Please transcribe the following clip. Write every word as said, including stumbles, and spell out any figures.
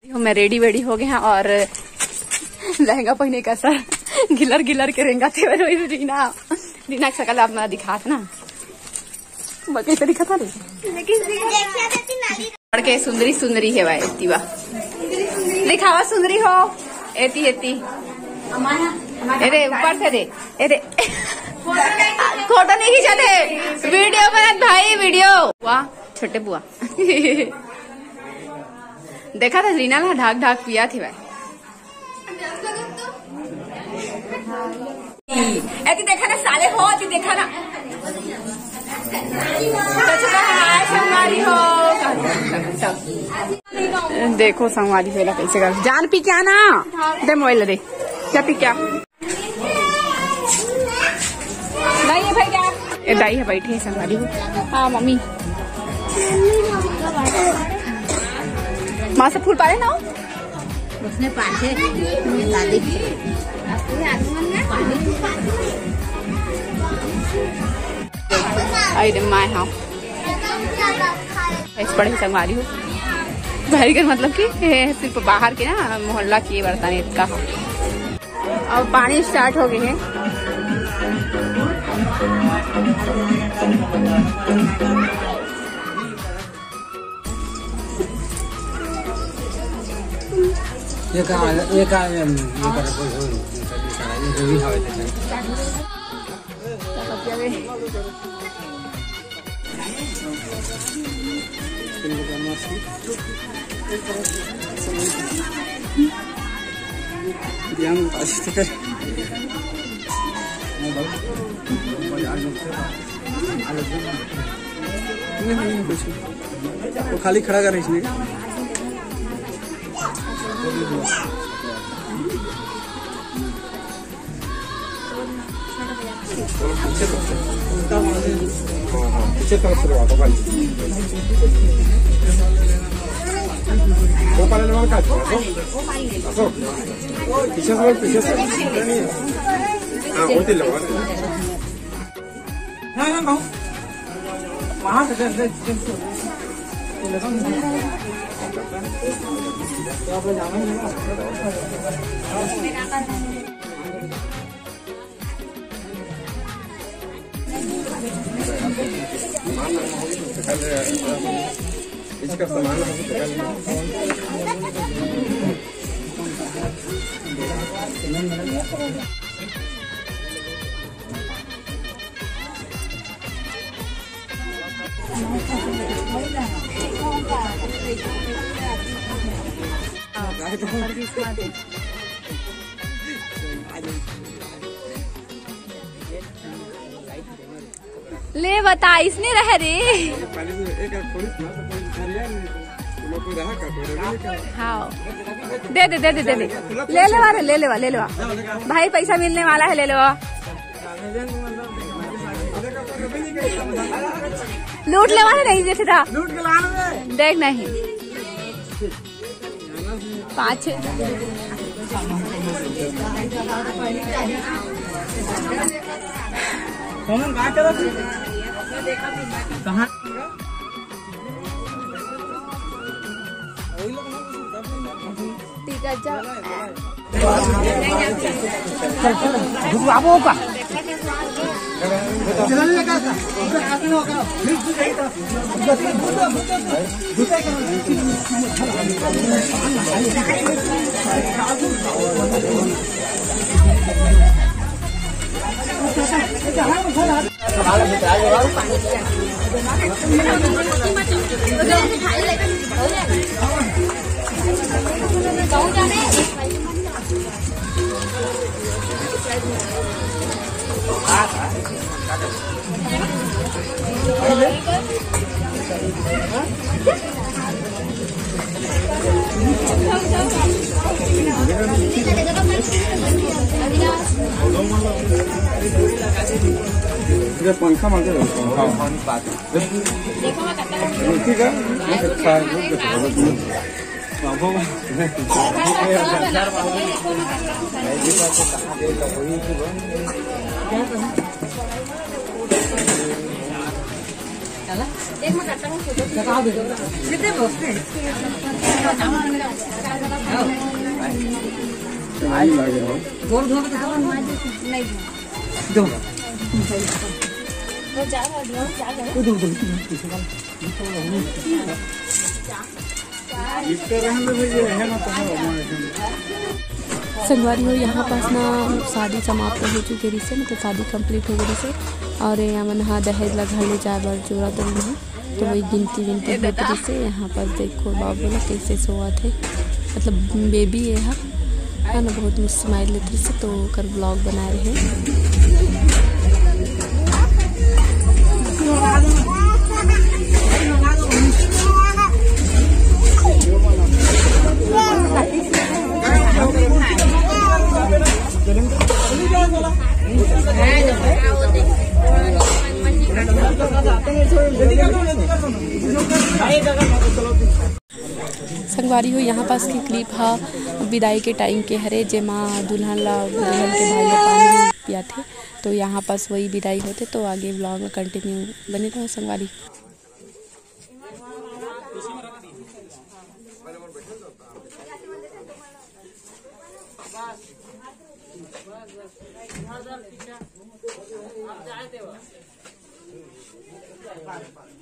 मैं रेडी वेडी हो गए हैं और लहंगा पहने का सर गिलर गिलर के रेंगा थे। रीना, रीना के शकल आप मैं दिखात ना, मैं कैसे दिखा था रे? पढ़ के सुंदरी सुंदरी है भाई तिवा। दिखावा सुंदरी हो। एती एती। अरे ऊपर से दे। अरे फोटो नहीं खींचा थे, वीडियो बनत भाई, वीडियो। वाह छोटे बुआ। देखा था रीना ला ढाक ढाक पिया थे भाई। एती देखा ना साले हो, एती देखा ना। सच का हाय संगवारी हो। देखो संगवारी हो ला कैसे कर। जान पी क्या ना? दे मोबाइल दे। क्या पी क्या? नहीं है भाई क्या? ए दाई है बैठी है संगवारी हो। हाँ मम्मी। माँ से फूल पाए ना? उसने पाछे दादी। आई रे माय, हाँ। इस पढ़े संगवारी हो। बाहर के मतलब कि ये सिर्फ बाहर के ना, मोहल्ला के बर्तन इतना हो। अब पानी स्टार्ट हो गए हैं। ये कहाँ है? ये कहाँ है? ये कर कोई हो नहीं। ये जो भी हवा देते हैं। वो खाली खड़ा कर इसने। हाँ, हाँ, पीछे तरफ से लगा दो भाई। वो पाले वाला का? असो। पीछे से, पीछे से। हाँ, वो तो लगा। हाँ, हाँ, बाबू। वहाँ से, से, से, से। इसका सामान ले बता, इसने रह रे। हाँ, दे दे, दे दे, दे दे। ले लेवा रे, ले लेवा, ले लेवा। भाई, पैसा मिलने वाला है, ले लेवा। लूट लेवा रे, नहीं देते था। देख नहीं। पाँच। कहाँ? ठीक है, जा। पंखा मांगे। दो। संगवारी हो, यहाँ पास ना शादी समाप्त हो चुके रहिसे, मतलब शादी complete हो गई रहिसे। और ये मन हा दहेज ला घर ले जाए बर जोरा तो नहीं, तो वही गिनती विनती होत रहिसे। यहाँ पास देखो बाबू ना कैसे सोवत हे, मतलब बेबी ये हा है ना, बहुत मुस्माइल लेत रहिसे, तो ओकर vlog बनाए रहे। संगवारी हो, यहाँ पास की clip हा विदाई के time के हरे, जेमा दुल्हन ला दुल्हन के भाई ला पानी पियाथे। तो यहाँ पास वही विदाई होथे, तो आगे vlog में continue बने रहो संगवारी।